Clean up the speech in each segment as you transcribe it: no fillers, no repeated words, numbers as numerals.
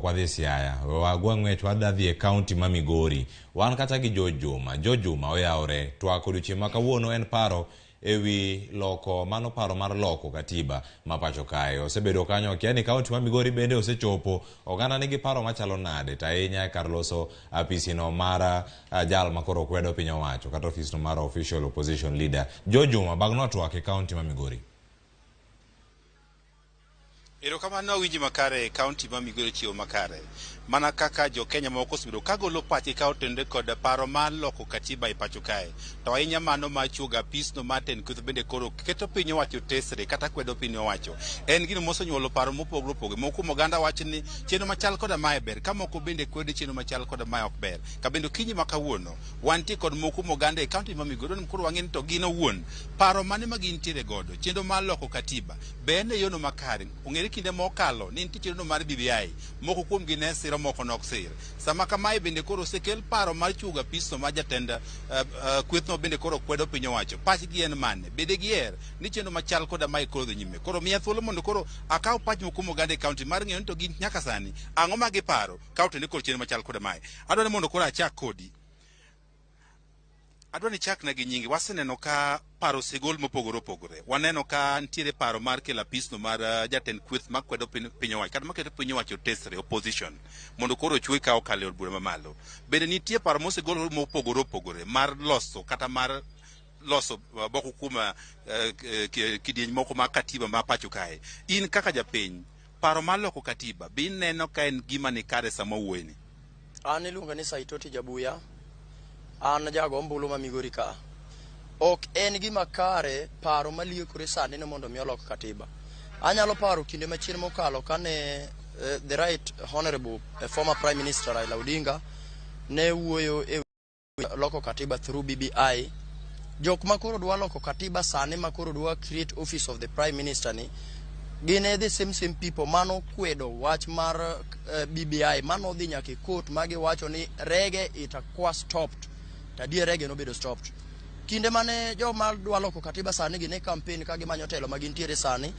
Wadhi Siaya, wagwa ng'wech wadhi dhi e kaunti ma Migori. Wan kacha gi George Juma. George Juma oyawore. Twak odiochieng' ma kawuono en paro ewi loko mano paro mar loko katiba ma pacho kae. Osebedo kanyo okia ni kaunti ma Migori bende osechopo. Oganda nigi paro machalo nade to ahinya e kar loso apisino mar jal ma koro kwedo piny owacho kata ofisno mar official opposition leader. George Juma, bagnwa twak e kaunti ma Migori. Erokamano awinji makare e kaunti ma Migori chiwo makare. Mana kaka jo Kenya moko osebedo ka golo pachgi ka otenore kod paro mar loko katiba e pacho kae. To ahinya mano mar chuogo apisno mar tend kweth bende koro keto piny owacho tesre kata kwedo piny owacho. En gino mosenyuolo paro mopogore opogore. Moko kuom oganda wacho ni chenro machal koda mae ber ka moko bende kwedo chenro machal koda mae ok ber. Ka bende okinyi ma kawuono wantie kod moko kuom oganda e kaunti ma Migori koro wang'e ni to gin owuon paro mane ma gintiere godo chenro mar loko katiba be en e yono makare. Ong'ere kinde mokalo ni nitie chenro mar BBI, moko kuomgi ne siro, moko ne ok sir. Sama kamae bende koro osekel paro mar chuogo apisno mar jatend kwethno bende koro kwedo piny owacho. Pachgi en mane? Bende giher ni chenro machal koda mae koro dhi nyime? Koro miya thuolo mondo koro akaw pach moko kuom oganda e kaunti mar ng'eyo ni to gin nyaka sani ang'o ma giparo ka otene kod chenro machal koda mae. Adwaro ni mondo koro achak kodi. Adwa ni ichakna gi nyingi. Waseneno ka paro osegol mopogore opogore. Waneno ka nitiere paro mar kelo apisno mar jatend kweth makwedo piny, piny owacho kata maketo piny owacho tesre opposition mondo koro ochwe ka okalo e od bura mamalo. Bende nitie paro mosegol mopogore opogore mar loso kata mar loso moko kuom kidieny moko mag katiba ma pacho kae. In kaka japiny, paro mar loko katiba be ineno ka en gima ni kare sama wuoyeni? An iluonga ni Saitoti Jabuya. An jago ombulu ma Migori ka. Ok en gima kare paro maliekore sani ni mondo mi olok katiba. Anyalo paro kinde machien mokalo kane the right honorable former prime minister Raila Odinga ne wuoyo e loko katiba through BBI. Jok ma koro dwa loko katiba sani ma koro dwa create office of the prime minister ni gin e the same same people mano kwedo wach mar BBI mano dhi nyaka e court ma giwacho ni rege itakuwa stopped. To adier rege nobedo stopped. Kinde mane joma dwa loko katiba sani gi ne campaign ka gimanyo telo ma gintiere sani,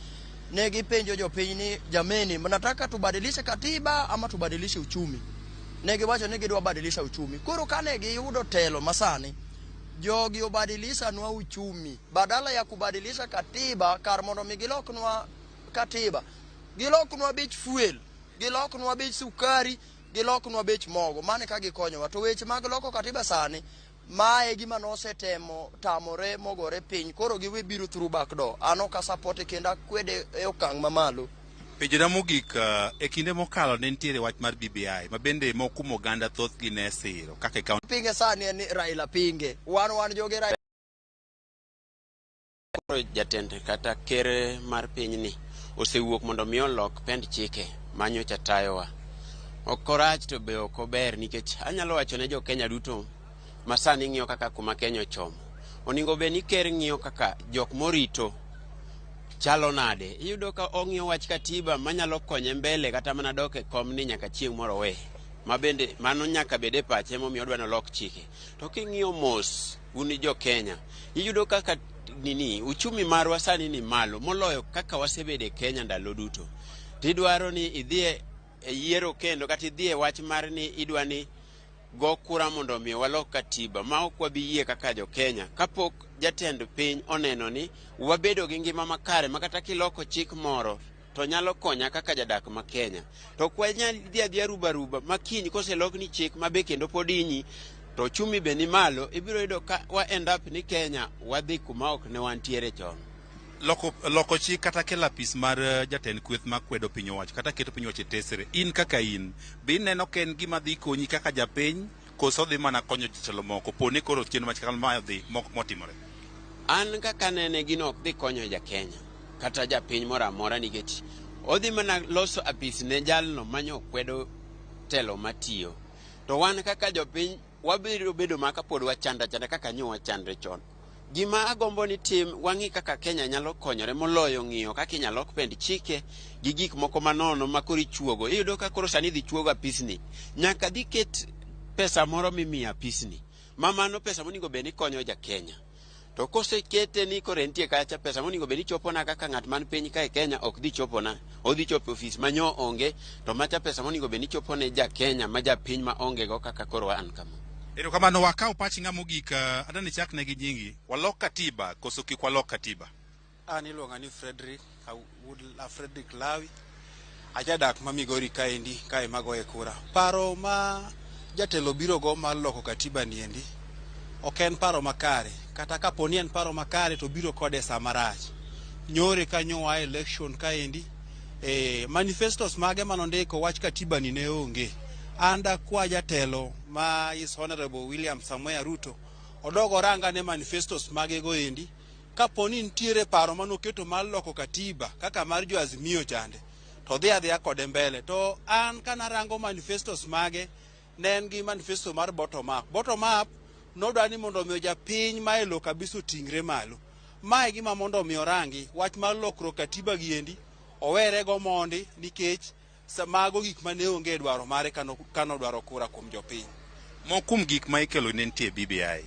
ne gipenjo jopiny ni jameni, mnataka tubadilishe katiba ama tubadilishe uchumi? Ne giwacho ni gidwa badilisha uchumi. Koro kane giyudo telo masani, jogi obadilisha nwa uchumi. Badala ya kubadilisha katiba, kar mondo mi giloknwa katiba, giloknwa bech fuel, giloknwa bech sukari, giloknwa bech mogo. Mane ka gikonyowa. To weche mag loko katiba sani, mae gima nosetemo tamore mogore piny. Koro giwe biro through back door. An ok asupporte kendo akwede e okang' mamalo. Penjona mogik, e kinde mokalo ne nitiere wach mar BBI ma bende moko kuom oganda thothgi ne siro kaka e kaunti. Pinge sani en ni Raila pinge. Wan wan joge Raila. Koro jatend kata ker mar pinyni osewuok mondo mi olok pend chike manyocha tayowa. Ok orach to be ok ober nikech anyalo wacho ne jo Kenya duto ma sani ng'iyo kaka kuma Kenya ochomo. Onego bed ni ker ng'iyo kaka jok morito chalo nade. Iyudo ka ong'iyo wach katiba manyalo konye mbele kata mana dok e kom ni nyaka chieng' moro owe. Ma bende mano nyaka bed e pache momiyo odwa ni olok chike. To king'iyo mos un jo Kenya, iyudo kaka nini uchumi marwa sani ni malo moloyo kaka wasebedo e Kenya ndalo duto. Tidwaro ni idhi e yiero kendo kata idhi e wach mar ni idwa ni go kura mondo omi walok katiba ma ok wabi yie kaka jo Kenya kapok jatend piny oneno ni wabedo gi ngima makare ma kata kiloko chik moro to nyalo konya kaka jadak ma Kenya. To ok wanyal dhi adhiya ruba ruba ma kiny koselokni chik ma be kendo pod inyi to uchumi be ni malo, ibiro yudo ka wa end up ni Kenya wadhi kuma ok ne wantiere chon. Loko, loko chik kata kelo apis mar jatend kweth makwedo piny owacho kata keto piny owacho e tesre, in kaka in, be ineno ka en gima dhi konyi kaka japiny koso odhi mana konyo jotelo moko po ni koro chenro machal mae odhi motimore? An kaka anene gino ok dhi konyo ja Kenya kata japiny moro amora nikech odhi mana loso apis ne jalno manyo kwedo telo matiyo. To wan kaka jopiny wabiro bedo ma kapod wachanda chanda kaka nyo wachandre chon. Gima agombo ni tim wang'i kaka Kenya nyalo konyore moloyo ng'iyo kaka inyalo lok pend chike gi gik moko manono ma koro ichuogo. Iyudo ka koro sani idhi chuogo apisni. Nyaka dhi ket pesa moro mimiyo apisni. Ma mano pesa monego bed ni konyo ja Kenya. To kosekete ni koro entie kacha, pesa monego bed ni chopona kaka ng'at man piny ka e Kenya ok dhi chopona. Odhi chopo e ofis ma nyo onge, to macha pesa monego bed ni chopone ja Kenya ma japiny ma onge go kaka koro an kama. Erokamano, wakaw pach ng'a mogik, adwa ni ichakne gi nyingi. Walok katiba koso kik walok katiba? An iluonga ni Frederick Frederick Lawi. Ajadak ma Migori kaendi kae magoye kura. Paro ma jatelo biro go mar loko katiba niendi ok en paro makare. Kata kapo ni en paro makare to biro kode e saa marach. Nyore kanyo wa election kaendi manifestos mage manondiko wach katiba ni ne onge. An dakwa jatelo ma His Honorable William Samoei Ruto odog orang ane manifestos mage go endi kapo ni nitiere paro manoketo mar loko katiba kaka mar jo Azimio chande to dhi adhiya kode mbele. To an kanarango manifestos mage ne en gi manifesto mar bottom up. Bottom up nodwa ni mondo omiyo japiny ma e lo kabisa oting're malo. Mae gima mondo omi orangi wach mar lokruok katiba giendi owere go mondi nikech mago gik mane onge e dwaro mare kanodwaro kura kuom jopiny. Moko kuom gik ma ikelo ne nitie BBI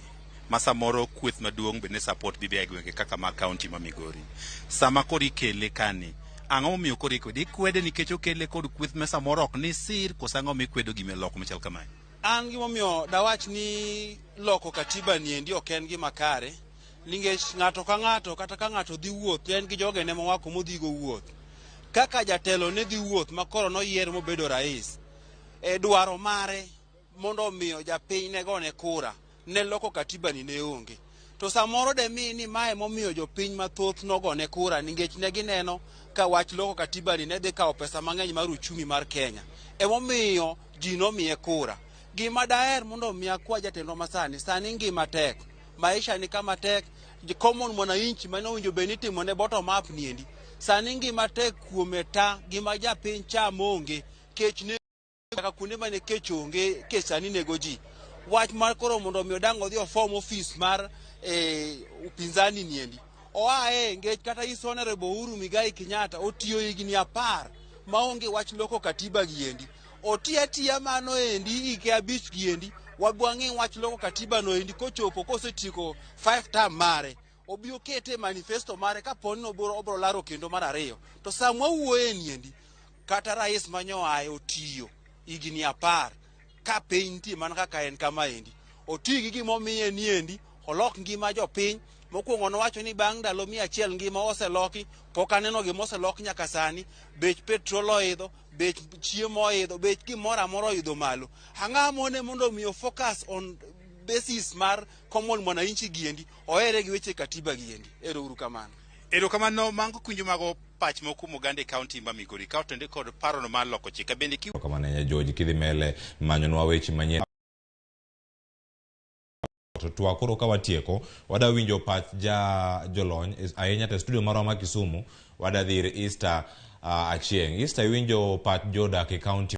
ma samoro kweth maduong' be ne support BBI e gwenge kaka ma kaunti ma Migori. Sama koro ikele kani, ang'o momiyo koro ikwede? Ikwede nikech okele kod kweth ma samoro ok ni sir koso ang'o mikwedo gima loko machal kamae? An gimomiyo dawach ni loko katiba niendi ok en gima kare nikech ng'ato ka ng'ato kata ka ng'ato dhi wuoth en gi jogene mowako modhigo wuoth. Kaka jatelo ne dhi wuoth ma koro noyier mobedo rais, e dwaro mare mondo omiyo japiny ne gone kura ne loko katiba ni ne onge. To samoro demi ni mae momiyo jopiny mathoth nogone kura nikech ne gineno ka wach loko katiba ni ne dhi kawo pesa mang'eny mar uchumi mar Kenya. Emomiyo ji nomiye kura. Gima daher mondo omi akwa jatendwa masani, sani ngima tek, maisha ni kama tek, common mwananchi mane owinjo bed ni itimone bottom up niendi. Sani ngima tek kuome ta, gima japiny cham onge, kech ne kaka kuonde mane kech onge, kech sani nego ji. Wach mar koro mondo mi dang' odhi oform ofis mar upinzani niendi. Oae ngech kata His Honorable Uhuru Muigai Kenyatta otiyo higni 10 maonge wach loko katiba giendi. Oti atiya mano endi hike 5 giendi, wabwang'i wach loko katiba no endi kochopo kosetieko 5 term mare. Obi okete manifesto mare kapo ni obiro laro kendo mar ariyo. To sama wawuoye niendi, kata rais manyoaye otiyo higni 10 ka piny nitie mana kaka en kama endi. Oti gi gimomiye niendi, olok ngima jopiny. Mokwongo nowacho ni bang' ndalo 100 ngima oseloki, pok aneno gima oselok nyaka sani. Bech petrol oidho, bech chiemo oidho, bech gimoro amora oidho malo. Ang'o mone mondo omi focus on basis mar common mwananchi giendi, ohere gi weche katiba giendi. Ero uru kamano. Erokamano mago kwinjo mago pach moko kuom oganda e kaunti ma Migori ka otende kod parono mar loko chik. Bende ki Kamano ahinya George kidhi mbele manyonwa weche manyien. To twak koro ka watieko, wada winjo pach ja jolony ahinya to e studio marwa ma Kisumu, wada dhi ir Easter Achieng'. Easter iwinjo pach jodak e kaunti